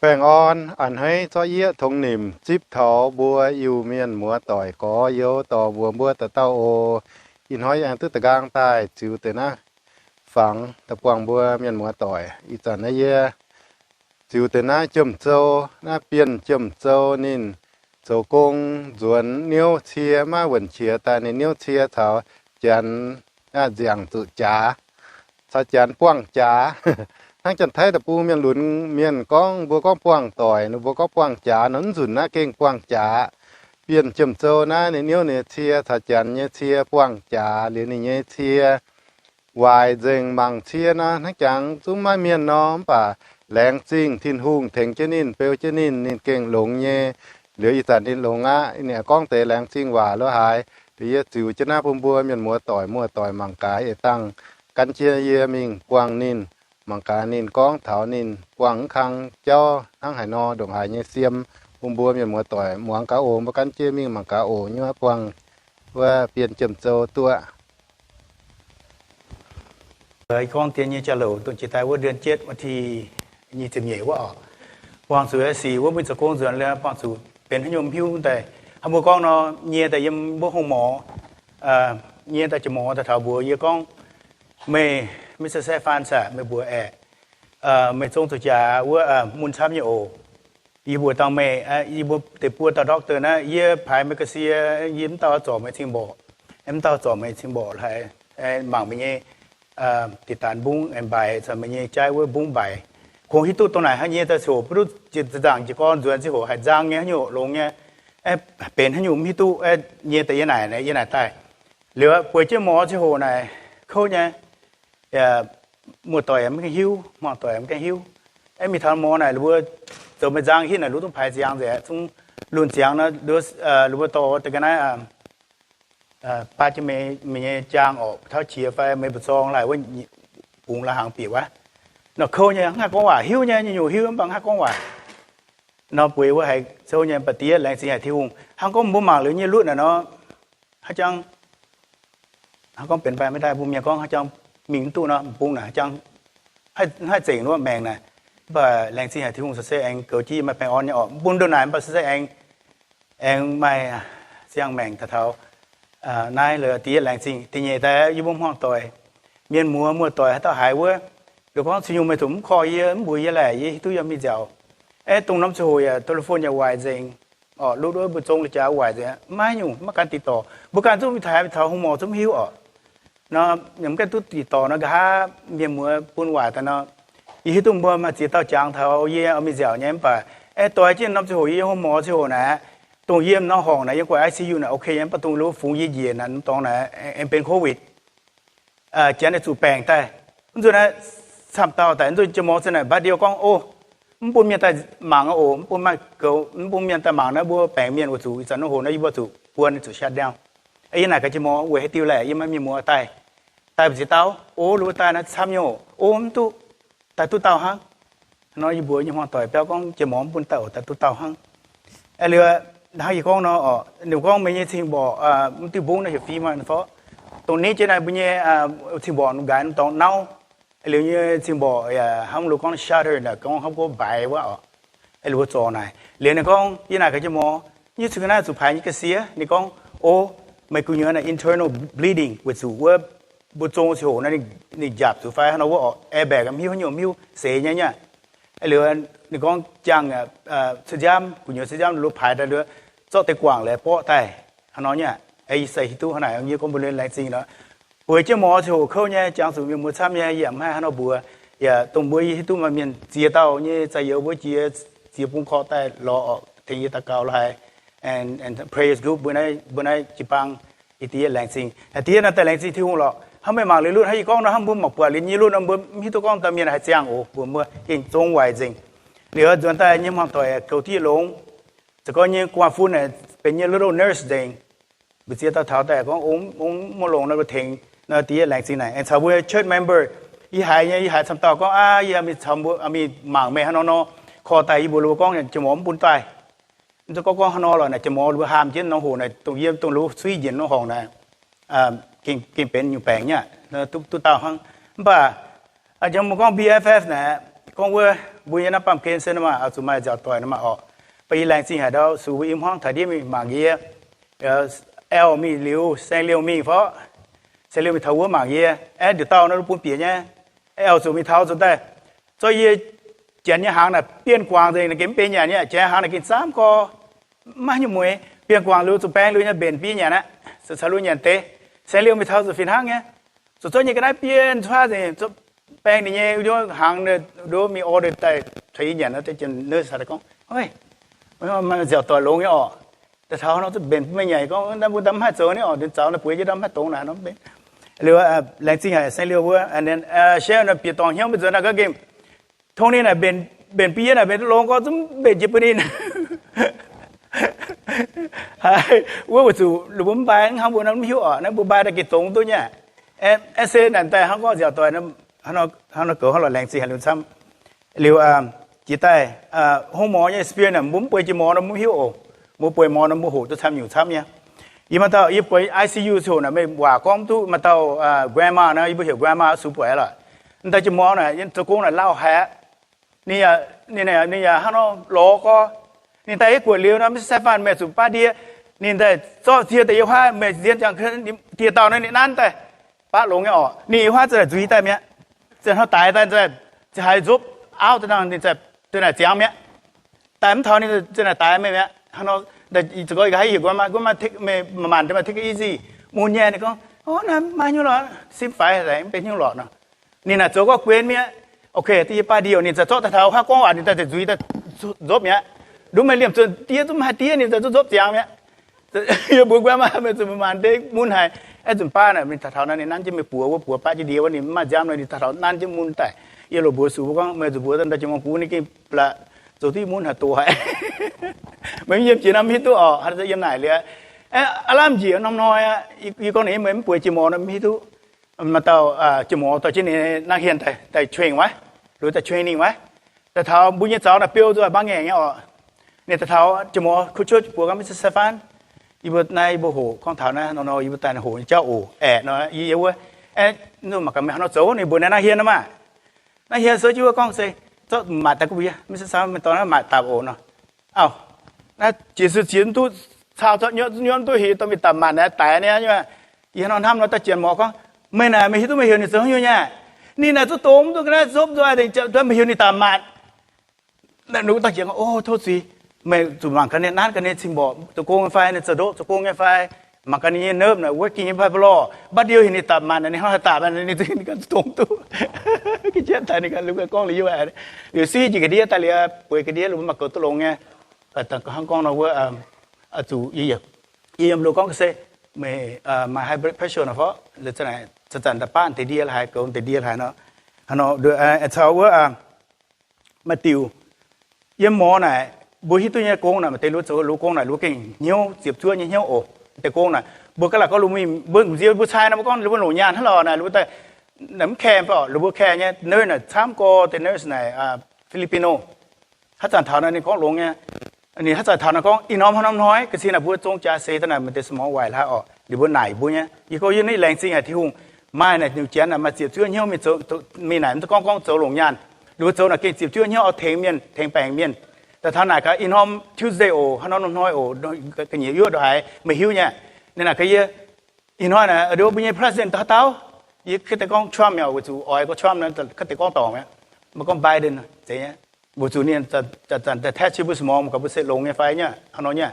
Baengh orn a'hneiv zorqv yieqv tongx nimc zipv taux mbuo Iu-Mienh muoz-doic gorx-youz dorh mbuox mbuo dauh dauh oc. Ih hnoi aengx duqv da'nqaang daaih ziux deix naaiv fangx daaih buangh mbuo mienh muoz-doic. Ih zanc naaiv yie ziux deix naaiv Jiem Zou, naaiv Bienh Jiem Zou ninh zoux gong nzuonx niouv cie maiv wuonc qiex daaih ninh niouv cie caux Janx nziangc zuqc jaax, caux Janx buangh jaax. Hnangv Janx-Taiv deic-bung mienh lunx mienh gorngv, mbuo gorngv buangh doic, ninh mbuo gorngv buangh jaax nor, mv nzunc naaiv gengh buangh jaax. Bienh Jiem Zou naaiv ninh niouv ninh cie caux Janx nyei cie buangh jaax liuz ninh nyei cie waaic nzengc mangc cie nor, hnangv jangx zungv maiv mienh nor, mv baac laengz zingh Tin-Hungh tengx jienv ninh, beu jienv ninh, ninh gengh longx nyei. Liuz ih zanc ninh longx aqv, ninh gorngv deix laengz zingh waac lo haaix, liuz yie ziux jienv naaiv bun mbuo mienh muoz-doic muoz-doic mangc gaax, eix dangh gan jienv yie mingh buangh ninh, mangc gaax ninh gorngv taux ninh buangh mv kang jauv hnangv haaix nor ndongc haaix nyei siem, bun mbuo mienh muoz-doic muangx gaax oc. Mbuo gan jienv mingh mangc gaax oc. Nyuoqv buangh wuov Bienh Jiem Zou duqv. Gorngv dien nyei jauv-louc dongh jiex daaih wuov เดือนเจ็ด วันที่ nyic ziepc nyeic wuov oc. Buangh zuqc sic wuov mbuo zoux gong nzuonx liuz buangh zuqc benx haaix nyungc mv hiuv daaih. Hnangv mbuo gorngv nor, nyie daaih yiem mbuo hungh morz, nyie daaih jiex morz daaih taux mbuox yie gorngv, meih, Mister Sefan, meih mbuox aeqv, meih zong zuqc jaax wuov mun camv nyei oc. Yie mbuox dangh meih, yie mbuo deix buo dauh doctor naaiv, yie paaix meih ga'sie, yie mv dauh zorc meih cing-mborqc, mv dauh zorc meih cing-mborqc haic, mangc meih nyei diqc daanx mbungv mbaix caux meih nyei jaaiv wuov mbungv mbaix. Kungx hiuv duqv dongh naaic hnangv nyie daaih ziouc mv duqv ziex nzaangc jiez gorn nzuonx ziouc hoc haiz nzang nyei haaix nyungc longx nyei, benx haaix nyungc mv hiuv duqv. Nyie daaih yie naaic, yie naaic daaih. Liuz bueix jienv morz ziouc hoc naaic kouv nyei. Muoz-doic mv gaengh hiuv, hmuangv-doic mv gaengh hiuv. Aeqv, mingh taux morz naaic, ninh mbuo zoux meih nzang hitv naaic, luv duqv paaix ziangx nzengc, zungv lunh ziangx nor, ninh mbuo dorh deix ga'naaiv baav jienv meih nyei jaang orqc, tauv qiex fai meih mbu'zorng laaix wuov bungx la'hnaangx bieqc wuov. Nor kouv nyei, mv haih gorngv waac, hiuv nyei, nyungc-nyungc hiuv mv baac mv haih gorngv waac. Nor bueix wuov haiz kouv nyei, mv baac diev laengz zingh haic Tin-Hungh. Hnangv gorngv mbuo mangc liuz nyei lutv naaic nor, haaix jangx hnangv gorngv benx fai maiv daaih, mbuo mienh gorngv haaix jangx mingh mv duqv nor, bung naaic haaix jangx haih zengc wuov maengc naaic. Mv baac laengz zingh haic Tin-Hungh se aengx goux jienv maaih baengh orn nyei orqc, bun ndongc naaic mv baac se aengx, aengx maaih siang-maengc daaih taux naaiv. Liuz diev laengz zingh da'nyeic daaih yie mbuo hmuangv-doic, mienh muoz muoz-doic haaix dauh haiz wuov, liuz gorngv cing nyungc meih zuqc mv korv yie, mv mbuox yie laaic, yie hiuv duqv yie mingh nziaauc. Aeqv, dongh norm ziangh hoc yaac telephone yaac waaic nzengc, orqc, lutv wuov mbu'zorng la'jaax waaic nzengc, maiv haaix nyungc maiv gan diqc dorc. Mbuo ganh zungv mingh taux, taux hungh morc zungv mv hiuv orqc. Nor mv gaengh duqv diqc dorc nor, nqa'haav mienh muoz bun waaic daaih nor, yie hiuv duqv mbuo maaih ziex dauh jangx taux yie oix mingh nziaauc nyei, mv baac aeqv, doix jienv norm ziangh hoc yie hungh morc ziangh hoc naaic, dongh yie m'norm horngc naaic yiem gu'nguaaic I C U naaic okay nyei, mv baac dongh lo fungx yie njiec naaic mv dorngx naaic aengx benx COVID. Janx naaic zuqc baengc daaih, mv nzunc naaiv camv dauh daaih, mv nzunc jiex morz zinh naaic mbaav ndie gorngv, O, mv bun mienh daaih mangc aqv oc, mv bun maaih goux, mv bun mienh daaih mangc naaiv mbuo baengc mienh weic zuqc ih zanc nor hoc naaiv yie mbuo zuqc buo ninh zuqc shut down. Yie naaic gaax jiex morz weic haaix diuc laeh, yie maiv mienh muoz daaih. Daaih mbu'ziex dauh? O, lo daaih naaiv camv nyei oc. O, mv duqv, daaih duqv dauh hnangv. Nor yie mbuox nyei hmuangv-doic biauv gorngv jiex morz mv bun daaih oc, daaih duqv dauh hnangv. Liuz hnangv yie gorngv nor, ninh gorngv meih nyei cing-mborqc mv diuh mbungv naaiv heuc femur fo, dongh nitv jienv naaiv mbuo nyei cing-mborqc nqaaix m'dorngx nauv. Liuz nyei cing-mborqc yaac hnangv lo gorngv shutter naaic, gorngv hnangv gorngv mbaix wuov oc. Liuz mbuo zorc naaic, liuz ninh gorngv yie naaic gaax jiex morz, nyiuv cin ga'naaiv zuqc paaix nyei ga'sie. Ninh gorngv, O, meih gu'nyuoz naaic internal bleeding weic zuqc wuov mbuo zong ziangh hoc naaiv ninh njaapc zuqc fai hnangv nor wuov oc, airbag mv hiuv haaix nyungc, mv hiuv seix nyei nyei. Liuz ninh gorngv jangx cuotv nziaamv, gu'nyuoz cuotv nziaamv lo paaix daaih liuz, zorqv deix guangc laaix borqv daaih hnangv nor nyei. Yie se hiuv duqv hnangv naaic, yie gorngv mbuo laengz zingh nor. Bueix jienv morz ziangh hoc kouv nyei, jangx zuqc mienh muoz camv nyei, yie mv haih hnangv nor mbuox. Yaac dongh mbuo yie hiuv duqv maaih mienh ziex dauh nyei za'eix mbuo jiex ziex bung korqv daaih lorz oc, tengx yie daqc gaux lorqc haic. And, and prayer group mbuo naaiv, mbuo naaiv jiu-baang, yie diev laengz zingh. Diev naaiv daaih laengz zingh Tin-Hungh lorqc. Hnangv meih mangc liuz lutv hnangv yie gorngv nor, hnangv mbuo mangc buatc liuz nyei lutv nor, mbuo mv hiuv duqv gorngv dauh mienh haaix ziangh oc, mbuo mbuo gengh zong waaic nzengc. Liuz nzuonx daaih nyei hmuangv doic goux dieh longx. Za'gengh nyei gu'nguaaz-fun naaic benx nyei little nurse nzengc. Mbu'ziex dauh taux daaih gorngv, O, mv longx nor, mbuo tengx nor, diev laengz zingh naaic. Aengx caux mbuo church member, yie haiz nyei, yie haiz camv dauh gorngv, Aav, yie mingh caux mbuo mingh mangc meih hnangv nor nor, korv daaih yie mbuox mbuo gorngv jiex morz mv bun daaih. Mv zeiz gorngv gorngv hnangv nor lorqc naaic, jiex morz mbuo haam jienv nor hoc naaic, dongh yie dongh lo suiv njiec nor horngc naaic, gengh benx nyungc baengc nyei, duqv dauh hnangv. Mv baac jiex morz gorngv B F F naaic, Gorngv wuov mbuo nyei naaiv baamh gen se nor maah, oix zuqc maaih nziaauc doic nor maah orqc. Mv baac yie laengz zingh haic ndau zuqc mbuo i hmuangv taux ndiev mingh mangc yie, aengx mingh liuz, saeng liouh mingh fov, saeng liouh mingh taux wuov mangc yie, aengx ndiouc dauh nor bun bieqc nyei, aengx zuqc mingh taux zuqc daaih. Zorqv yie janx nyei hnaangx naaic bienh guangc nzengc, naaiv gengh mv benx nyanc nyei, janx hnaangx naaic gengh zaamv gorx, mv maaih nyei mueix, bienh guangc liuz zuqc baeng liuz nyei mbenc biei nyanc aqv, zuqc caux liuz nyanc deix. Saeng liouh mingh taux zuqc fih hnangv nyei, zuqc zorqv nyei ga'naaiv bienh cuotv nzengc, baeng ninh nyei hnaangx nduov mingh order daaih caux yie nyanc nor, nurse gorngv, nziaauc doic longx nyei orqc. Daaih taux nor mbenc maiv nyanc, gorngv naaiv mbuo ndau mv haih zoux ni orqc, ninh zaux naaiv bueix jienv ndau mv haih dongz naaic nor. Liuz, laengz zingh haic saeng liouh wuov, share naaiv bieqc dorngc hnyouv mv nzuonx naaiv ga'gengh tong ninh naaic mbenc biei naaic mbenc duqv longx gorngv zungv mbenc jiex bun ninh. Haiz wuov weic zuqc ninh mbuo mv mbai hnangv mbuo nor mv hiuv orqc, naaiv mbuo mbai daaih gengh dongz duqv nyei. Aeqv, se naaic daaih hnangv gorngv nziaauc doic, hnangv nor goux hnangv lorqc, laengz zingh haic liuz camv. Liuz jiex daaih, hungh morz nyei experience naaic mbuo mv bueix jiex morz nor mbuo mv hiuv oc. Mbuo bueix morz nor mbuo hoqc duqv camv nyungc camv nyei. Yie maaih dauh yie bueix I C U ziouc naaic meih waac gorngv duqv, maaih dauh grandma nor, yie mbuo heuc grandma, sux buatc lorqc. Daaih jiex morz naaic zoux gong naaic lauh haic aqv. Ninh, ninh yaac hnangv nor lorz gorx. Ninh daaih yie guoqv liuz nor, mv sai faanh meih zuqc baav ndie. Ninh daaih zorqv cie daaih yie huaav, meih nzien ziangh die dauh nor ninh nanv daaih, baav longx nyei orqc. Ninh yie huaav za'naaic nzuih daaih mi'aqv. Za'hnoi daix daaih, za'haaix nzopv auv daaih nangh ninh za'naaic ziangx mi'aqv. Daaih mv taux ninh za'naaic daix meih mi'aqv. Hnangv nor, za'gengh haiz heuc gorn, gorn maaih, maaih take it easy, mun nyei. Ninh gorngv, o, naaiv maaih nyungc lorqc, sim faix haic, mv benx nyungc lorqc nor. Ninh naaic zoux gorngv guen mi'aqv. Ok, da'yie baav ndie oc, ninh za'gengh zorqv daaih taux huaav gorngv waac, ninh daaih zuih daaih nzopv mi'aqv. Nduov meih liemh zuqc diev zungv maaih diev, ninh za'gengh zuqc nzopv ziangx mi'aqv. Yie mbuox guanh maaih, meih zuqc maanc deix mun haic. Aeqv, nzunc baav naaic, ninh taux taux naaiv, ninh nanv jienv meih buoz wuov, buoz baav jienv ndie wuov, ninh mv maaih nziaamv nor, ninh taux taux nanv jienv mun daaih. Yie loc mbuox sux mbuo gorngv, meih zuqc mbuox daaih jiex muangx gux, ninh gengh blatc zoux duqv mun haaix doz haic. Meih mv yiem jiex nor mv hiuv duqv orqc, haaix yiem naaic liuz. Aav lamh njiec norm hnoi aqv, yie gorngv ninh meih mv bueix jiex morz nor mv hiuv duqv. Maaih dauh jiex morz dorh jienv ninh nangh hienh daaih train wuov, loz daaih training wuov. Daaih taux mbuo nyei zaux naaic biou nzuonx mbaang ngaengc nyei orqc. Ninh daaih taux jiex morz kuv cuotv buoz gorngv, Mister Stefan, yie mbuo naaiv yie mbuo hoqc gorngv taux naaiv nor, yie mbuo daaih hoqc nyei jauv oc, aeqv, nor yie wuov, aeqv, mv maaih ga'naaiv haaix nor zoux, ninh mbuox naaiv nangh hienh nor maah. Nangh hienh sou jienv wuov gorngv se, zorqv maaic daaih gu yie, Mister Stefan, meih dorh naaiv maaic dapc oc nor. Auh, naaiv jiex se jiex mv duqv, cau zorqv nyuotv, nyuotv mv duqv, heuc dorh mingh dapc maanc naaiv daix niaa. Yie hnangv hnamv nor daaih jiex morz gorngv, meih naaic meih hiuv duqv meih heuc ninh zoux haaix nyungc nyei? Ninh naaic zuqc dongz mv duqv ga'naaiv nzopv nzoih, meih heuc ninh dapc maanc. Naaiv nor daaih jiex gorngv, o, tov zuiz, meih zuqc mangc gaax ninh nanv gaax ninh cing-mborqc zoux gong nyei fai, ninh zoux ndoqv zoux gong nyei fai, mangc gaax ninh nyei nerve naaic working nyei fai mv lorh. Mv baac ndie heuc ninh dapc maanc, ninh hnangv haaix dapc, ninh zuqc ninh ganh zuqc dongz duqv. Ga'jienv daaih ninh ganh, ninh ganh gorngv liuz yie, liuz suiv jiex ga'ndiev daaih liuz, bueix ga'ndiev liuz mbuo maaih goux duqv longx nyei. Hnangv gorngv nor wuov, zuqc yie yiem loz gorngv se meih maaih high blood pressure nor fov, zanc-zanc daaih baav deix ndie haaix, goux deix ndie haaix nor. Hnangv nor caux wuov maaih diuc yiem morz naaic, mbuo hiuv duqv nyei gong naaic, maaih deix luov zoux luov gong naaic, luov gengh hnyouv ziepc zuoqv nyei hnyouv oc. Deix gong naaic, mbuo ga'naaiv gorngv mbuo nzie mbuo cai nor, mbuo gorngv mbuo longc nyaanh hnangv lorqc naaic, mbuo mv care fai, mbuo care nyei nurse naaic camv gorx, deix nurse naaic Filipino. Haaix zanc taux naaic ninh gorngv longx nyei. Ninh haaix zanc taux naaic gorngv ih norm haaix norm hnoi, ga'cin naaic mbuo zong jaax seix daaih naaic maaih deix สมอง waaic hlaax orqc, ninh mbuo naaic mbuo nyei. Yie gorngv yie naaiv laengz zingh haic Tin-Hungh, maaih naaic nyungc janx naaic maaih ziepc zuoqv hnyouv mingh zoux, mingh naaic mv daan gorngv gorngv zoux longc nyaanh. Ninh mbuo zoux naaic gengh ziepc zuoqv hnyouv oix tengx mienh, tengx baengc mienh. Daaih taux naaic gaax ih norm Tuesday oc, haaix norm norm hnoi oc, ga'nyiec yuoqv ndongc haaix meih hiuv nyei. Ninh naaic gaax yie, ih hnoi naaic mbuo nyei president haaix dauh? Yie ga'deix gorngv Trump mi'aqv, weic zuqc oix gorngv Trump naaic ga'deix gorngv dorngc mi'aqv. Maiv gorngv Biden zeiz nyei. Weic zuqc ninh zanc-zanc daaih test jienv mbuo สมอง mangc gaax mbuo se longx nyei fai nyei, hnangv nor nyei.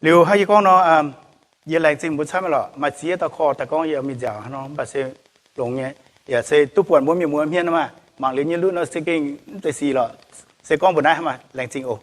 Liuz hnangv yie gorngv nor, yie laengz zingh mbuo camv nyei lorqc. Maaih ziex dauh korv daaih gorngv yie mingh nziaauc hnangv nor, mv baac se longx nyei. Yaac se duqv buatc mbuo mienh muoz hmien nor maah, mangc liuz nyei lutv nor se gengh mv deix sic lorqc. Se gorngv mbuo naaiv maah, laengz zingh oc.